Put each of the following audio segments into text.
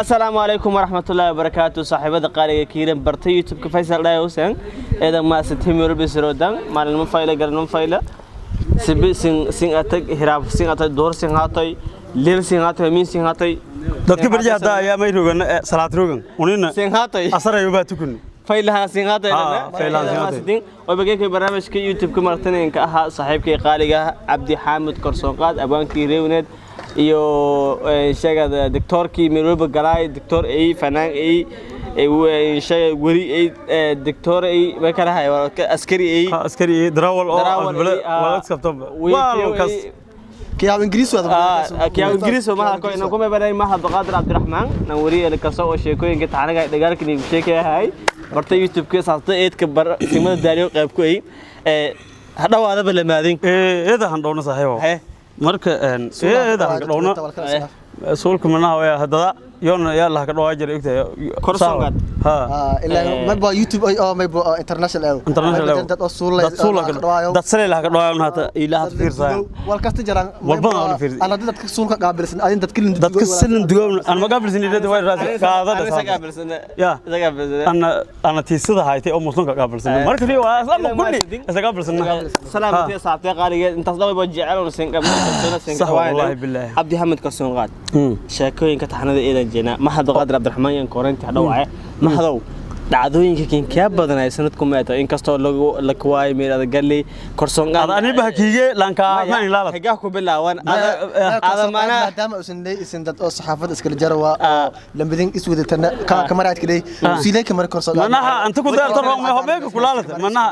Asalaamu calaykum waraxmatullaahi wabarakaatu. Saaxiibada qaaliga kiiran bartay YouTube-ka Faysal Dhaaya Huseen eedan maasatimirbisirodan maalinimo fayla garanimo fayla sibi sin sin atag hiraab sin atag door sin hatay leel sin hatay min sin hatay. Dadka barja hadda ayaa may rogan salaad rogan unina sin hatay. Asaray baa tukun. Faylaha sin hatay. Ah, faylaha sin hatay. Wabageyka barnaamijka YouTube-ka martineenka ahaa saaxiibkay qaaliga Cabdi Xaamud Korsoonqaad, abwaankii reewneed iyo sheegada doctorkii Nairobi galaay, doctor ay fanaan ay sheega weri ay doctor ay ma kala hay askari ay. Askari darawal oo Darawal wala iskabto waa kas. Kiyaab Ingiriis wada. Kiyaa Ingiriis ma ko ina kuma baray ma Cabdiqaadir Cabdiraxmaan nan weri ee kaso oo sheekooyinka taxanaga dagaalka ni sheekayahay barta YouTube-ka saasta eedka bar simada daaliyo qayb ku ay hadhawaadaba lamaadin. Eeda han dhowna saaxiibo. Marka eeda han dhowna suulka manaha waa hadada yoona yaa la ka dhawaa jiray ogtahay. Korsoonqaad. Ha. Ilaa mayba YouTube oo mayba international level. International level. Dad oo suulay. Dad suula dad salay la ka dhawaa hata ilaa had fiirsan. Wal kasta jiraan. Wal badan oo fiirsan. Ana dadka suulka qaabilsan adin dadka lin. Dadka silin dugown aan ma qaabilsan ilaa way raasi qaadada. Ya ana ana tiisada haytay oo muslimka qaabilsan marka waa isla kulli isla qaabilsan. Salaamtii saabtay qaaliga intaas dhawaa jecel oo sin qabno sin. Sax wallahi billahi. Cabdi Xamed Korsoonqaad, sheekooyinka taxanada eedan jeena Mahad Qaadir Cabdiraxmaan yan korinta hadhawaaye Mahadow, dhacdooyinka kinkaa badan ay sanadku meeto inkastoo lagu la kuwaay meelada galay Korsoonqaad. Ada ani bah kiige lanka ma ilaalad. Higaa ku bilaawan ada mana. Maadaama uusan leey isin dad oo saxaafada iskala jara waa oo lambadin iswadatana ka kamaraadka leey usiilay kamar Korsoon. Manaha anta ku daarto roong ma hobeeka kulaalata manaha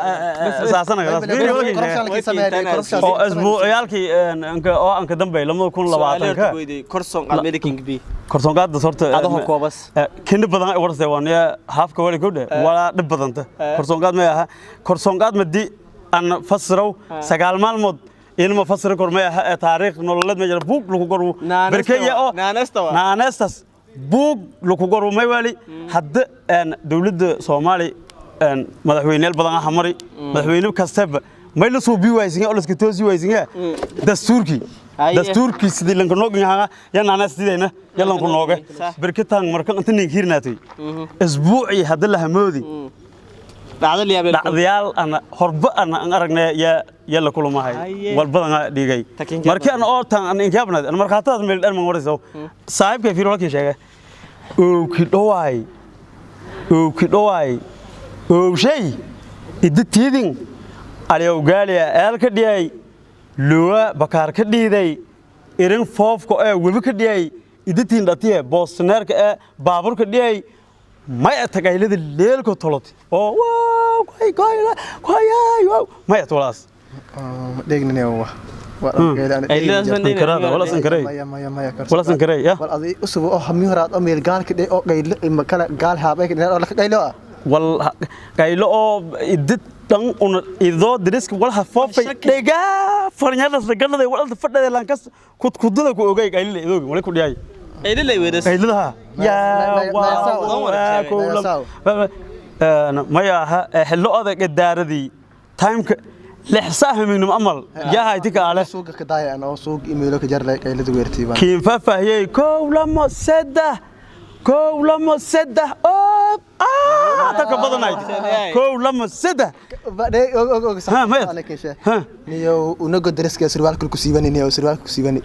saasana gadaas oo isbuucyaalkii oo anka dambe 2020ka. Korsoonqaad American B. Korsoonqaadda horta adaho koobas. Kini badan ay warsay waan yaa haafka wali ku dhe walaa dhib badanta Korsoonqaad ma aha. Korsoonqaad madi an fasiraw 9 maalmood inma fasiri kor ma aha ee taariikh nololeed ma jira buug lagu goru berkeya oo naanesta waa naanestas buug lagu goru may wali hadda dawladda Soomaali madaxweyneyaal badan ah mari madaxweyne kastaba may la soo bii waysin oo la iska toosi waysin dastuurkii. Dastuurkii sidii lanka noogaha ya naanestidayna ya lanku nooge berketaan marka inta nin hirnaatay isbuucii hadda la hamoodi dhacdo liyaabeel. Dhacdayaal ana horba ana aan aragnay yaa yaa la kulmahay. Wal badan aa dhigay. Takinka. Markii aan oo tan aan inkaabnad ana markhaatadaas meel dhan man warayso saaxiibkay fiir walkii sheegay oo ki dhawaay oo ki dhawaay oo shay idda tiidin aliyow gaaliya eel ka dhiyay luwa bakaar ka dhiiday irin foofka ee webi ka dhiyay idda tiin dhatiye boostineerka ee baabuur ka dhiyay may atagaylada leelko tolot oo waaw koy koy koy waaw may atwalaas. Dheegnine waa Ankaraada, wala sankaray. Maya maya maya. Wala sankaray, ya. Wal adi usub oo hami horaad oo meel gaal ka dhe oo qaylo ima kala gaal haabay ka dhe oo la qaylo ah. Wal qaylo oo idid dhan una idoo diriska wal ha foofay dhega farnyada galada wal fadhada lankas kudkudada ku ogay qaylada idoogi wala ku dhiyay. Eedalay weeras. Qayladaha yaa waa maya aha xillo adag daaradii timeka 6 saac habeenimo amal yaa hayti kaale. Suuqa ka daaya oo suuq imeelo ka jarlay qaylada weertay baa. Kiin faahfaahiyey 1 2 3 1 2 3 oo ta ka badanayd 1 2 3. Badhe og og og. Ha, maya. Ha. Niyo unago dariska surwaalka ku siibani niyo surwaalka ku siibani.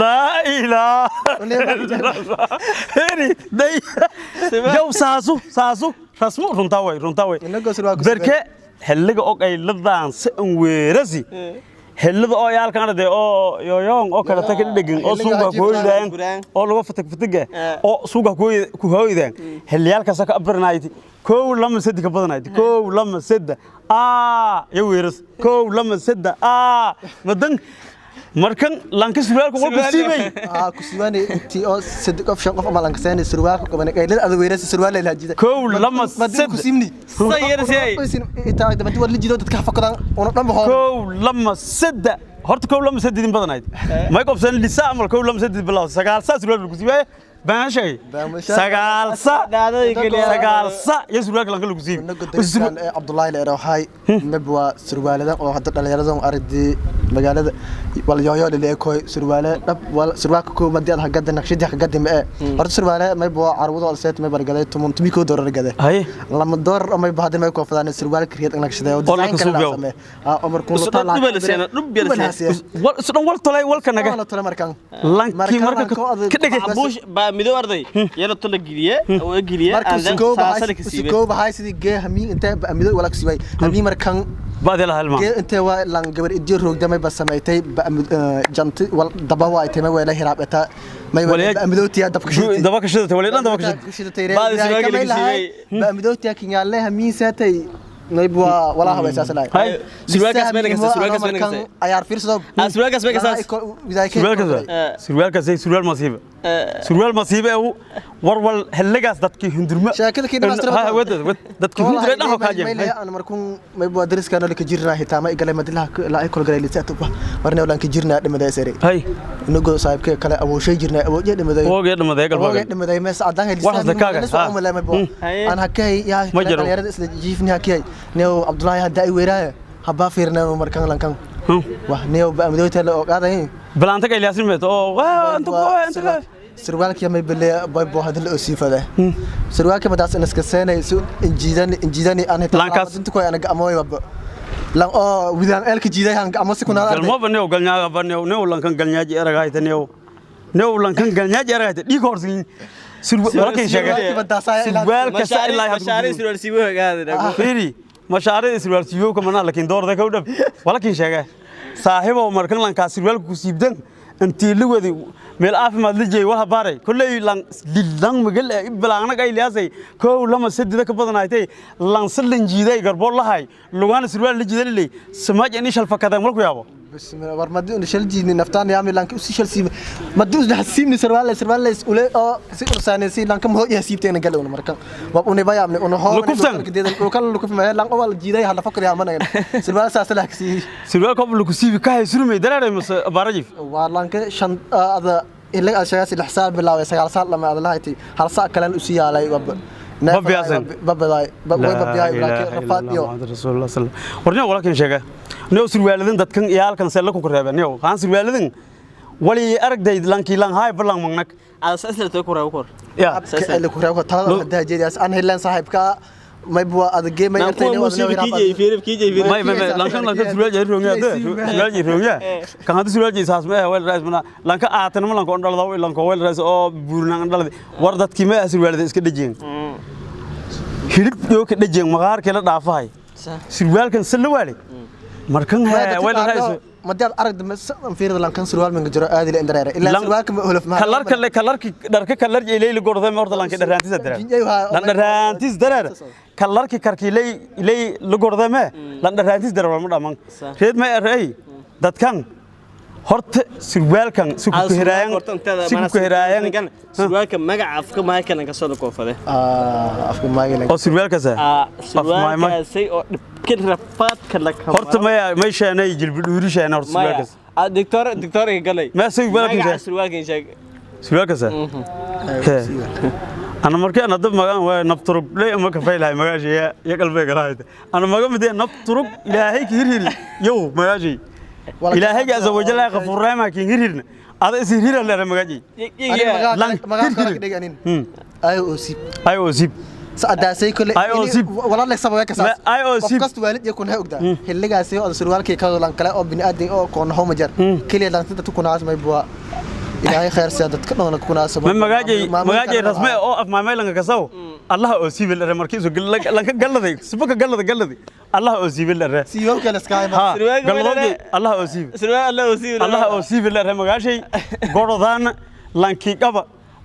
Laa ilaaha illallah. Heri day yow saasu saasu rasmu runtaa way runtaa way. Inagoo surwaalka ku berke xilliga og ay ladaan si an weerasi xillida oo yaalkan arday oo yooyoon oo kale ta ka dhigin oo Xilliga suuqa ku hajiifka hoydaan guraan. Oo lagu fatag fataga oo suuqa ku hoydaan xilliyaalkaas ka abarnaaydi 1 2 3 ka badanayd 1 2 3 aa yo weeras 1 2 3 aa madan markan lanka surwaalka waa ku siibay. Ah, ku siibani intii oo 3 qof 5 qof ama lanka seen surwaalka qabanay qaylada aad weerasi surwaal la jida. 1 2 3 ku 3. siibni. Sayar siyay. Inta dabadi war la jido dadka fakadaan una dhanba hor. 1 2 3 horta 1 2 3 din badanayd may qobsan lisa amal 1 2 3 bilow 9 saa surwaal ku siibay. Baan sheegay. 9 sa 9 sa iyo surwaalka lanka lagu siibi. Inagu dariskan ee Cabdullaahi la erahay mabwa surwaaladan oo hadda dhalinyaradan aragdi magaalada wal yooyo leekoy surwaale dhab wal surwaalka ko madii aad hagada naqshadii hagada ma ee horta surwaale mabwa carwado al seet ma bargaday 11 doolar gaday. Haye. 2 doolar oo may bahadin may koofadaan surwaalka riyad naqshaday oo Oo la design kala kasuubiyo. samee ah Omar kun Isu dhan dhib la siina, dhib yar siina. Wal isu dhan wal tolay walka naga. Wala tole markan. Lankii marka ka dhigay. Bush baa midow arday yada tola geliye oo geliye. Marka sukoo baxay sidii gee hamiin intee midow wala kusibay hamiin markan. Baadi la halma. Gee intee waa lan gabar idiyo roogdamay ba samaysay ba janti wal daba waa itay may la hiraab eta may Waliyaa- ba midowtiya dabka shidatay. Daba ka shidatay wali dhan daba ka shidatay. Baadi surwaalka laga siibay. Ba midowtiya kinyaale hamiin saatay nayb waa walaa habaysaas lahay. Hay. Surwaalkaas may laga surwaalkaas may laga ayaar fiirsado. Ah, surwaalkaas may kasaas. Surwaalkaas surwaalkaas surwaal masiiba, surwaal masiiba ee war wal xilligaas dadkii hundurma. Sheekada kii dhamaystira. Ha wad wad dadkii hundurma dhan ka jeem. Aan markun may baa dariska noo ka jirnaa hitaama igalay madilaha la ay kol galay lisato marna walaan ka jirnaa dhimaday sare. Hay. Inagu saaxiibkay kale awooshay jirnaa awoodye dhimaday. Oogee dhimaday awoodye galbaaga. Dhimaday mees cadaan helisay. Waxaas dakaaga, ha. Aan hakay yaa Ma jiro. Dhalinyarada isla jiifni hakay neew Cabdullaahi hadda ay weeraaye habaa fiirnaa markan lankan wah neew ba amdowta la ogaaday. Balaanta ka ilaasin meeto oo waa inta ku inta ka. Surwaalkii may bale boy bo hadal oo siifada surwaalkii madaas in iska seenay si injiidan injiidani aan hitaa Lankaas. Inta ku aan gacmo waba lan oo widaan elka jiiday aan gacmo si kuna Galmo ba new galnyaaga ba new new lankan galnyaaji eraga hayta new new lankan galnyaaji eraga hayta dhiig horsin surwaalkii sheegay surwaalka sa ilaa mashaariic surwaal siibo hagaada. Fiiri mashaariicda surwaal siibowka manaa laakiin doorda ka u dhab walakin sheege saaxiibow markan lankaa surwaalka ku siibdan intii la wadi meel caafimaad la jeeyay waxa baaray kolley lan lilang magal ee bilaangna ay liyaasay kow lama sadida ka badanaaytay lan salan jiiday garboor lahay lugaana surwaal la jiiday lay samaaj in shal fakadeen marku yaabo. Bismillah war madii un shal jiidni naftaan yaami lanka usi shal siib madii us hasiibni surwaal surwaal ule oo si ursaanay si lanka ma hoy hasiibteena galowna markan wab unay bayaamni una hoo. Lukuftan. Dhulkan lukufma lan oo wal jiiday hada fakr yaamana surwaal saas lah kasi. Surwaal kob lagu siibi ka hay surmay dareeray mase baarajif. Waa lanka shan ada ilaa aad sheegaysay 6 saac bilaaway 9 saac lama aad lahayd hal saac kalen u sii yaalay wab Babiyaasan. Babaday way babiyaay laakiin rafaad iyo. Rasuulullah sallallahu warniyo walakin sheega niyo surwaaladan dadkan iyaalkan seel ku reebeen niyo haan surwaaladan wali aragday lankii lan hay balang magnag. Ada saas ku reebo kor. Ya. Abka ile ku reebo talada hadaa jeediyaas aan heleen saaxiibka mayb waa adag may Naan kuwa musiiba kiijay fiirif kiijay fiirif. May may may lankan lankan surwaal jay roonga de surwaal jay roonga kan hada surwaal jay saas ma wal raas mana lanka aatan ma lanka ondhalada lanka wal raas oo buurna ondhalada war dadkii ma surwaalada iska dhajeen hilib yoo ka dhajeen maqaarkii la dhaafahay surwaalkan sala waali markan wal raas. Madaad aragda ma fiirada lankan surwaal minga jiro aadi la indareere ilaa surwaalka ma huluf ma. Kalarka le kalarki dharka kalar ilay gorday ma horta lanka dharaantiis dareer lan dharaantiis dareer kalarki karki lay lay la gorday ma lan dharaantiis dareer ma dhaman reed ma eray dadkan horta surwaalkan si ku heraayan si ku heraayan. Surwaalka magaca afka maaykan ka soo koofade. Afka maaylan. Oo surwaalkaas ah surwaalkaasay oo dhibka rafaadka la kama. Horta ma may sheenay jilbi dhuuri sheenay horta surwaalkaas. Ah doctor doctor galay. Ma surwaalkan magaca sheeg. Surwaalkan sheeg. Surwaalkaas ana markii aan hadda magaan waa nabturug le ma ka faylahay magaashay ya qalbiga galaayta ana maga mid nabturug ilaahay ka hirhiri yow magaashay ilaahay azza wajalla ghafuur rahiim ka hirhirna ada is hirhira le magaashay. Magaca kale ka dhiganin ay oo siib. Ay oo siib. Saadaasay kule. Ay oo siib. Walaal leeg sabab ka saas. Ay oo siib. Qof kasta waalid iyo kun ha ogdaa xilligaasi oo surwaalkii ka lan kale oo bini'aadan oo koon homa jar kaliya lan dadka kunaas may buwa ilaahay khayr siya dadka dhan kunaas. Ma magaajay magaajay rasmi oo af maamay kasaw allah oo siibil le markii soo lanka galaday sibaka galada galaday allah oo siibil le. Siibo kale iska ha galaday allah oo siibil. Surwaal allah oo siibil. Allah oo siibil le magaashay gorodaan lankii qaba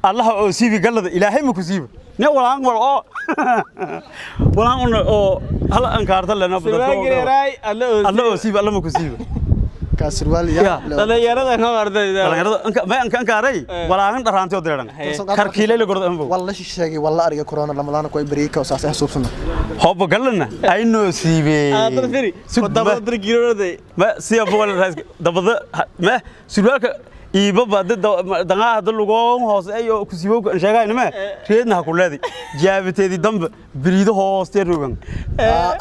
allah oo siibi galada ilaahay ma ku siiba ne walaan war oo walaan un oo hal ankaarta lena surwaalka raay allah oo allah oo siiba allah ma ku siiba. Ka surwaal ya. Dhalinyarada ka ardayda. Dhalinyarada anka ma anka ankaaray walaan dharaantay oo diran karkiilay la gordo anbo. Walla sheegay walla ariga corona lamadana ku ay bariika oo saas ah suubsana. Hobo galana ay noo siibay. Ah firi dabada dir giroorday. Ma siya boqol raas dabada ma surwaalka Iibaba dangaa hadda lugoon hoose ayo kusiibowka an sheegayna reedna ha ku leedi jaabiteedii dambe biriido hoostee rogan.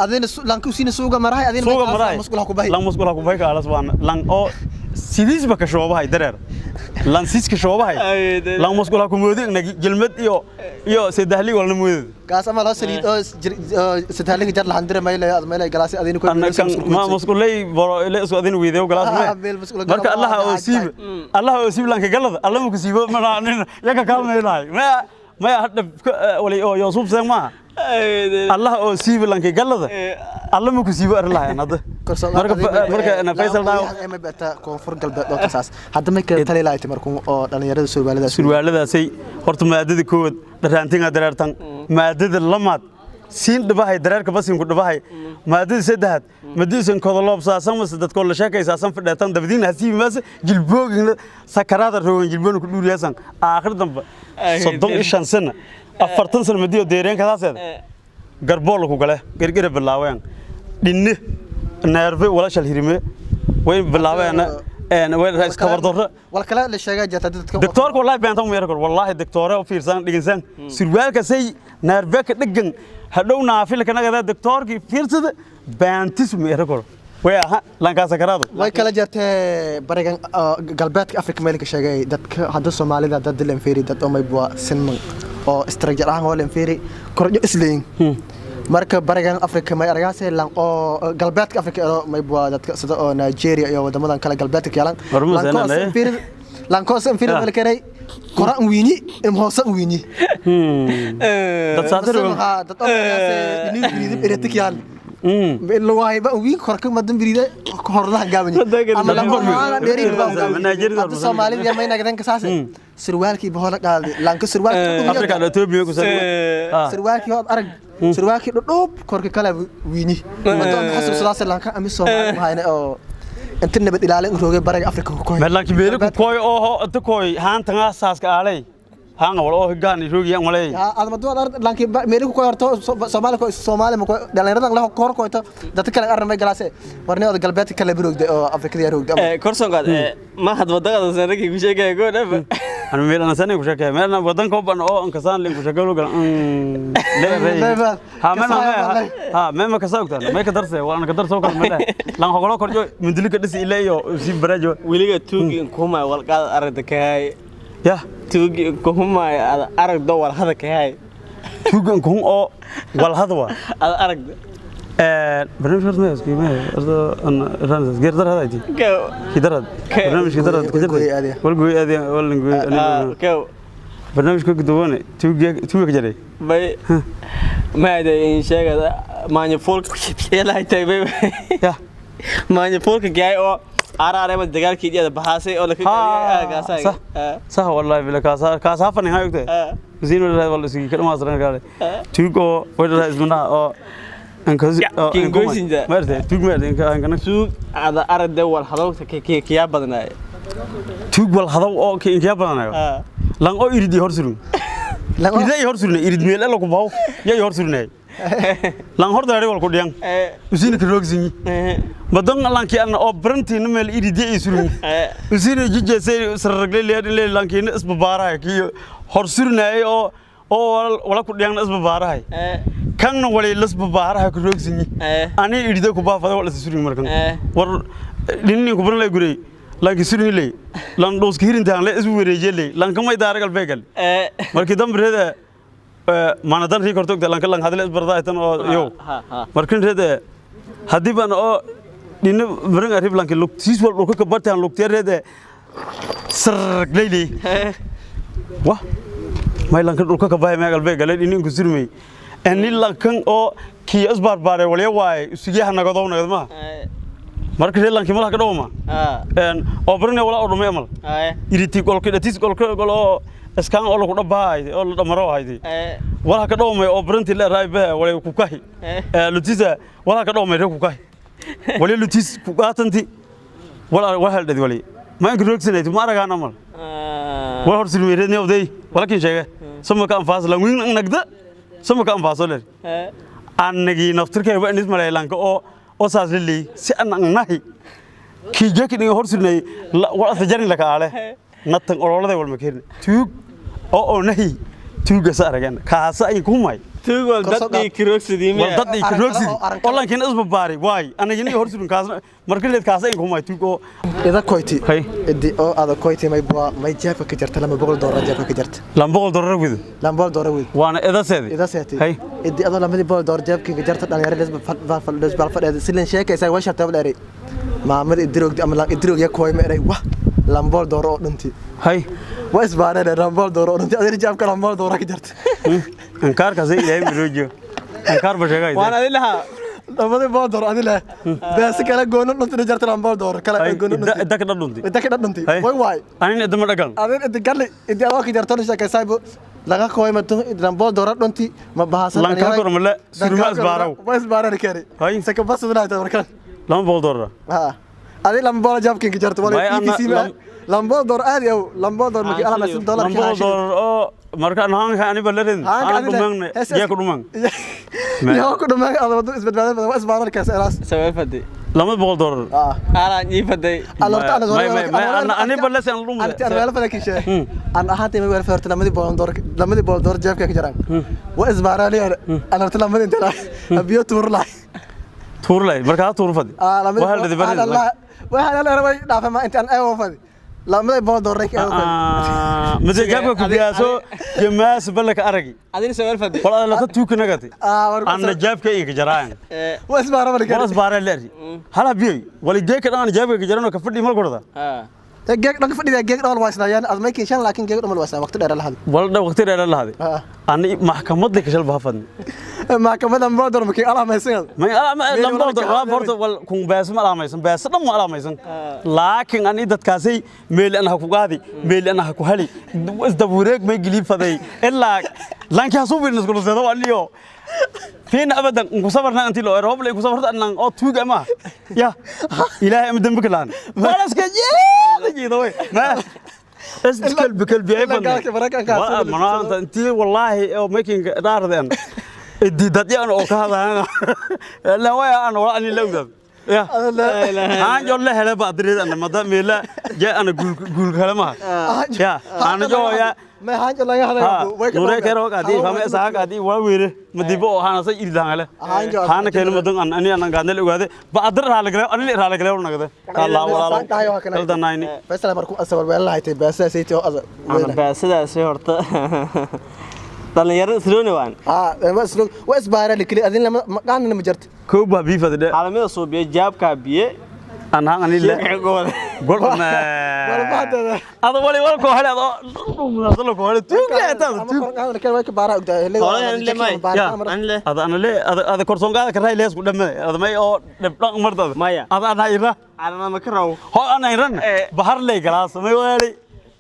Adina lanka usina suuga marahay, adina suuga marahay. Musqulaha ku bahi. Lang musqulaha ku bahi kaalas waan lang oo sidiisba ka shoobahay dareer lang siis ka shoobahay lang musqulaha ku moodi nagi jelmad iyo saddexli walna moodi. Kaas ama loo saliid oo sitaaliga jar lahan dire maylay ad maylay galaasi adina ku anna kan ma musqulay boro ile isku adina weedeyo galaas Ah, ma meel musqula marka gala, allaha oo siiba, allaha oo siiba lanka galada alla ma ku siibo ma nin yaka kaalmaynahay maya hadda wali oo Yuusuf seen ma allaha oo siiba lanka galada alla ma ku siibo arlahay hadda. Marka ana Faisal daaw ma bata Koonfur Galbeed oo kasaas hadda ma kala tali lahayd markuu oo dhalinyarada surwaalada? Surwaaladaasay horta maadada koowaad dharaantinga dareertan, maadada lamaad siin dhibahay dareerka basinku dhibahay, maadada saddexaad madiisan kodoloob saasan mase dadkoo la sheekaysaasan fadheetan dabadiin hasiibi maase jilboogin sakaraada roogan jilboona ku dhuuriyaasan aakhir dambe 35 sano 40 sano madiyo deereenkadaaseeda garbool ku gale gargara bilaaween dhinne neerfe wala shal hirime way bilaabeen een way rays kabardorro. Wal kale la sheegaa jirta dadka. Doctorka wallahi beenta ma yarkor, wallahi doctore u fiirsan dhiginsan surwaalka say neerfe ka dhigan hadhow naafil kana gada doctorki fiirsada beentis ma yarkor way aha lankaas sakaraado. Way kala jirtee barigan oo galbeedka Afrika meel ka sheegay dadka hadda Soomaalida dad dilan feeri dad oo may bua sinman oo structure ahaan oo lan feeri korjo isleeyin. Marka barigan Afrika may aragaasay lan oo galbeedka Afrika oo may bua dadka sida oo Nigeria iyo wadamadan kale galbeedka ka Hormuud yalan ayaan leeyahay. Feeri lankoos feeri meel karay kora wiini im hoose wiini. Dad saatir. Dad oo aragaasay inuu biriid eretik yaal lugahay ba wiin korka madan biriida hordaha gaabani ama lama dheeri ba. Nigeria. Hadda Soomaalida may nagdan ka saas surwaalkii bohola qaaday lanka surwaalkii. Afrika Ethiopia ku Eh. Surwaalkii hood arag surwaalkii dhudhuub korka kale wiini madan xasuus sidaas lanka ami Soomaali mahayna oo inta nabad ilaalin roogay bariga Afrika ku koy. Meelanki beeli ku koy oo inta koy haantan saaska aalay haan wal oo higaan roogiyan malay. Aad ma duad arag lanki meeli ku koy horto Soomaali ko Soomaali ma ko dhalinyaradan la kor koyto dadka kale arrin may galaase warnay oo galbeedka kale roogday oo Afrikada roogday. Korsoonkaad ma had wadaqada sanadkii ku sheegaya go dhaba. Ana meel ana sanay ku sheekay meel wadanka oo ban oo ankasaan lin ku sheekay gal ha meel ha meel ma ka saogtaan may ka darse waa ka darso kal meel lan hogolo korjo mindili ka dhisi ilaa iyo si barajo. Weliga tuugi inkuhumay walqaad aragda kahay? Ya. Tuugi inkuhumay ad aragdo walhada kahay? Tuugan kun oo wal hadwa. Ad aragda. Barnaamij horta ma isku ma horta an ranas geer dar hadayti. Kew. Kidarad barnaamij kidarad. Wal gooy aadiya. Wal gooy aadiya wal gooy. Kew. Barnaamij ka duwane tuuga tuuga ka jaray. Bay maada in sheegada maanya fuulka ilaahay taybay. Ya. Maanya fuulka gaay oo araarema dagaalkii iyada baxaasay oo la ka gaasay. صح صح والله بلا كاسا كاسا فني هاي وقته زين ولا والله سي كلمه اصلا قال tuug oo wala ismana oo ankas. Kingoysinja. Maartay tuug maartay inka ankana. Tuug ada aragda wal hadowta kiyaa badanaay. Tuug wal hadaw oo ka inkiya badanayo lan oo iridi hor surun iridi ay hor surun irid meel la ku baw yay hor surunay lan hor daari wal ku dhiyan usina ka roogsinyi badan lanki an oo barantiin meel iridi ay surun usina jijeesay sarragle leer lankiina isbabaarahay kii hor surunay oo wala ku dhiyan isbabaarahay kanna wali lasbabaaraha ku roogsinyi ani irida ku baafada wala surun markan war dhinni ku baran lay guray lanki surun lay lan dhooska hirintaan lay isbu wareejiyay lay lan kamay daaragal beegal markii dambe reeda maanadan rii kortogta lanka lan hadle isbardaa tan oo yow markin reeda haddii baan oo dhinni baran arib lanki lugtiis wal dhulka ka bartaan lugtiya reeda sargleyley wah may lankan dhulka ka bahay meegal beegal dhinni ku surmay ani lankan oo kii isbarbaare waliya waaye isugiyaha nagadow nagad ma marka reer lanki malaha ka dhowma een oo barne wala oo dhumay amal iriti golka dhatis golka gol oo iskaan oo lagu dhabahay oo la dhamaro haydi walaha ka dhowmay oo baranti la raay baa wala ku kahi ee lutisa walaha ka dhowmay reer ku kahi wali lutis ku qaatanti wala wala hal dhadi wali ma inka roogsanayt ma aragaan amal wala hor silmay reer niyowday walakin sheege sama ka anfaas lan wiin nagda sama ka anfaaso leer annagii naftirkay waa inis malay lanka oo saas lilii si an nahi Kii jekin iga hor surnay wal asla jarin la kaale natan ololaday wal makirin tuug oo nahi tuuga saaragan kaasa ay ku may Tuug wal dad ii kirogsidii wal dad ii Arrin kale kirogsid oo arrin kale. olankin isba baari waay anagina iga hor surun kaasna marka leed kaasa ay ku may tuug oo Ida koyti. Hay. Idi oo ada koyti may bua may jeebka ka jarta $200 jeebka ka jarta. $200 wido. $200 wiid. Waana ida seedi. Ida seeti. Hay. Idi adoo $200 jeebka ka jarta dhalinyaro lesbal fadheed silan sheekaysa way sharta dheeray. Maamad idiroog ama lan idiroog ya kooy ma eray wah $200 oo dhunti. Hay. Waa isbaareen $200 oo dhunti adina jeebka $200 ka jarta. Ankaarkaas ilaahay miroojo ankaar ba sheegay. Waan adin lahaa. $200 adina bees kala goono dhunti jarta $200 kala goono dhunti. Ida ka dhunti. Ida ka dhunti. Way waay. Anina idama dhagal. Adin idi galli idi adoo ka jarto sheekaysay laga kooy ma $200 dhunti ma bahasan. Lanka kormale surma isbaaraw. Waa isbaaraan kari. Hay. Saka bas udna ta markan. $200. Ha. Adi $200 jaabkin ka jarto wala May EPC ma $200 aadi aw $200 markii ala masin dollar $200 oo marka nahanka ani balarin aan dhumaan yaa ku dhumaan. Yaa ku dhumaan ada wadu isbadbaadada badan waa isbaaran kaas eraas. Sabay fadi. $200. Ah. Alaan ii faday. Alorta ana May ani balasin aan dhumaan. Anti ana wala faday kishe. An ahaantay ma wala farta $200 jaabka ka jaraan. Waa isbaaraan ana horta lamadii inta abiyo tuur lahay. Tuur lay marka tuur fadi. Ah lamadii. Waa hal dibadda. Waxa la rabay dhaafa ma inta aan ay fadi. $200 ka fadi. Mase jaabka ku biyaaso jamaas balka aragi. Adina sabay fadi. Wal la tuuk nagati. Ah ana jaabka iga jaraan. Waa isbaaraan marka. Waa isbaaraan leeri. Hala biyay wali geeka dhan jaabka ka jarano ka fadhi mal gorda. Ha. Geeg dhan fadhiga geeg dhan waa isnaayaan ad ma kiishan laakiin geeg dhan waa isnaa waqti dheer la haday. Wal dhan waqti dheer la haday. Ani maxkamadda ka shal baafadni. Maxkamadda $200 markii ala maysan. Ma $200 waa horta wal kun bees ma alaamaysan bees dhan ma alaamaysan. Laakiin ani dadkaasay meel aan ha ku qaadi meel aan ha ku hali isdab wareeg may gili faday ilaa laakiin hasu biin isku seedo aniyo fiin abadan ku sabarna anti loo roob lay ku sabarta annan oo tuug ama ya ilaahay am dambi kalaan wala iska jeeda jeedo way ma is kalbi kalbi ay fadna ma anta intii wallahi oo making dhaardeen idii dad yaan oo ka hadlaan la way aan wala ani lawdad ya aan jo la helay baadrid ana mada meela ja ana guul guul kale ma ya aan jo ya ma haan jo laga hadlay way nure kero qaadi fama isaa qaadi waa weere madibo oo haana say irdaan kale haana keeno madan an ani an gaadnel ogaade baadr raal gale ani raal gale nagade Allah walaalo qaldanayni Faisal markuu asawir weel lahayd baasa saytii oo ada Ana baasadaas horta dhalinyarada isrooni waan. Ah waa isroon waa isbaara likli adin lama qaanna ma jarto. Koob baa biifada dhe. Caalamada suubiye jaabka biye. An haan ani le gol ma ada wali wal ko hale ada sala ko hale tuug le ta tuug ama kor way ka baara ogdaa le ada ana le ada ada korsoon qaada ka raay lees ku dhamay ada may oo dhibdhan martada Maya. Ada ana ira Caalama ma ka raw. Ho ana iran bahar le galaas may wali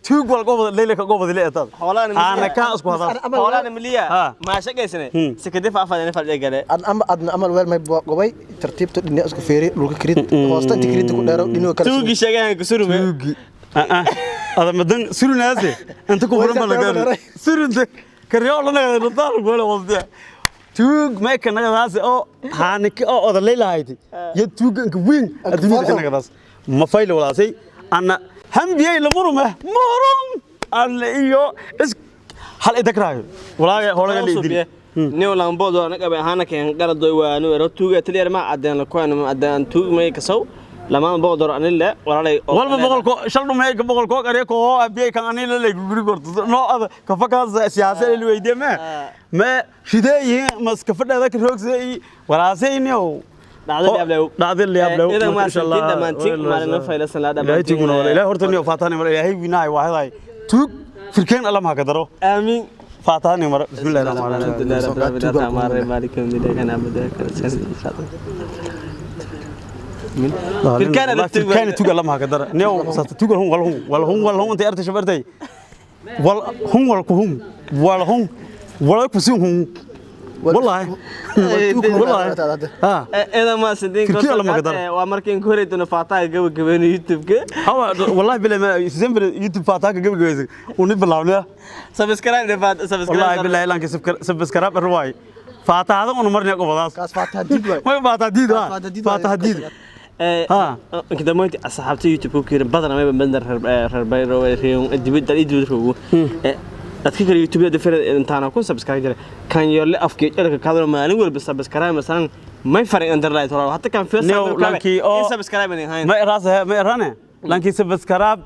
tuug wal gobod leyle ka gobod le ta Xoolahan ana ka isku hadal. Xoolahan miliya ma shaqaysane sikadii faafadana fadhiga gale. An ama adna amal weel may gobay tartiibta dhinac isku feeri dhulka kirid hoosta inta kirid ku dheero dhinac kale. Tuugi sheegahan ku surume. Tuugi ada madan surunaase inta ku furan bala gaar surunta kariyo la naga dal gole wada tuug ma ka nagadaas oo haaniki oo odalay lahayd ya tuug inka weyn adduunyada ka nagadaas ma fayl walaasay ana hambiyay la murume murum alla iyo is hal idakraayo walaaga holaga leedin. Nin lambood oo anaga ahaana keen qaradoy waa anu ero tuuga taliyar ma cadeen la kuwan ma cadeen tuug may kasow $200 anile walaalay walba boqolko shal dhumay ka boqolko qariyo ko abiyay kan anile la guri gorto no ada ka fakaas siyaasad la weydiye ma ma shideeyeen mas ka fadhada ka roogsaday walaasay inuu dhacdo yaab leew. Idan ma santiin dhamaantiin maalin faylasan la ilaahay dhamaantiin. tuuguna wala ilaahay horta niyo faataani mar ilaahay wiinahay waa haday tuug firkeen alla ma ka daro. Aamiin. Faataani mar bismillaahir rahmaanir rahiim. Firkaan la tuug. Firkaan tuug alla ma ka daro niyo saata tuug hun wal hun wal hun wal hun inta artay shabartay wal hun wal ku hun wal hun wal ku sin hun wallahi wallahi ha. Idan ma santiin Firkiin alla ma ka daro. Waa markii ku horeeyay faataha gabagabeyn YouTube-ka. Hawa wallahi bilaa ma December YouTube faataha gabagabeysay uni bilawnaa. Subscribe de faat subscribe. Wallahi billahi lanka subscribe ruwaay faatahadan unu marnay qobadaas. Kaas faataha diid waay. Ma faataha diid waa Faataha diid waay. faataha diid. Ha. Inka asxaabta YouTube ku kiirin badan ama badan reer Bayro reer dibadda dibadda roogo. Dadka kale YouTube da fere intaana kun subscribe jira kan yolle afkii cirka ka hadlo maalin walba subscribe masalan may farin underline hore hatta kan first Nio, lankii oo- subscribe in hayn. Ma iraas ma irane lankii subscribe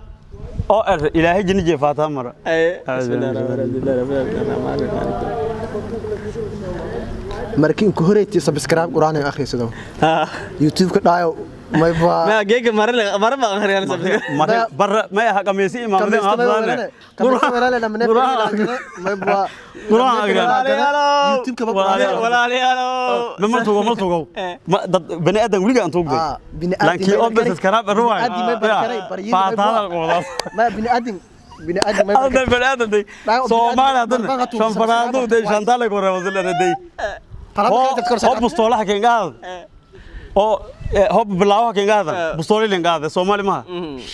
oo er ilaahay jini jeefaataa mara. Markii ku horeeyay subscribe quraan ay akhriisado YouTube ka dhaayo may ma ba geega mare mare ba akhriyaan subscribe. Mare barra ma aha qamiisi imaamada hadlaane. YouTube ka walaalayaal. Ma tugo ma tugo ma dad bani aadan weliga aan tuugday lankii oo subscribe ruwaay faatada qodaas. Ma bini aadam bini aadam may hadda bani aadan day Soomaali hadda shan faraandu day shantaale ko reebo day hoo bustoolaha kengaada oo hoob bilaawaha kengaada bustooli lengaada Soomaali ma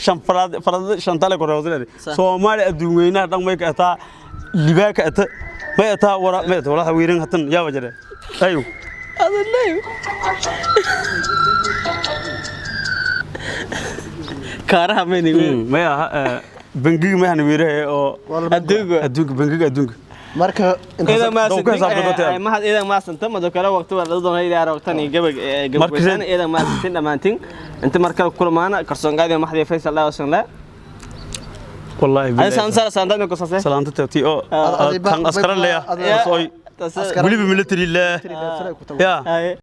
shan faraad faraad shantaale ko reebo day Soomaali adduun weynaha dhan may ka ataa libaa ka ata may ataa wara may ataa walaha wiirin hatan yaa wajare ayu Kaaraha may may aha bangiga may hana wiiraha oo adduunka adduunka bangiga adduunka. Marka إذا ما dhow ka xisaab noqotay. ما حد إذا ما سنت ما ذكر وقت ولا دون إلى روقتني قبل قبل سنة إذا ما سنتين دمانتين أنت مركب كل ما أنا كرسون قاعد ما حد يفيس الله وسن لا. والله أنا سانسار سانتا قصص. Salaanta tii oo tan askara leeya sooy weliba military le ya. هاي.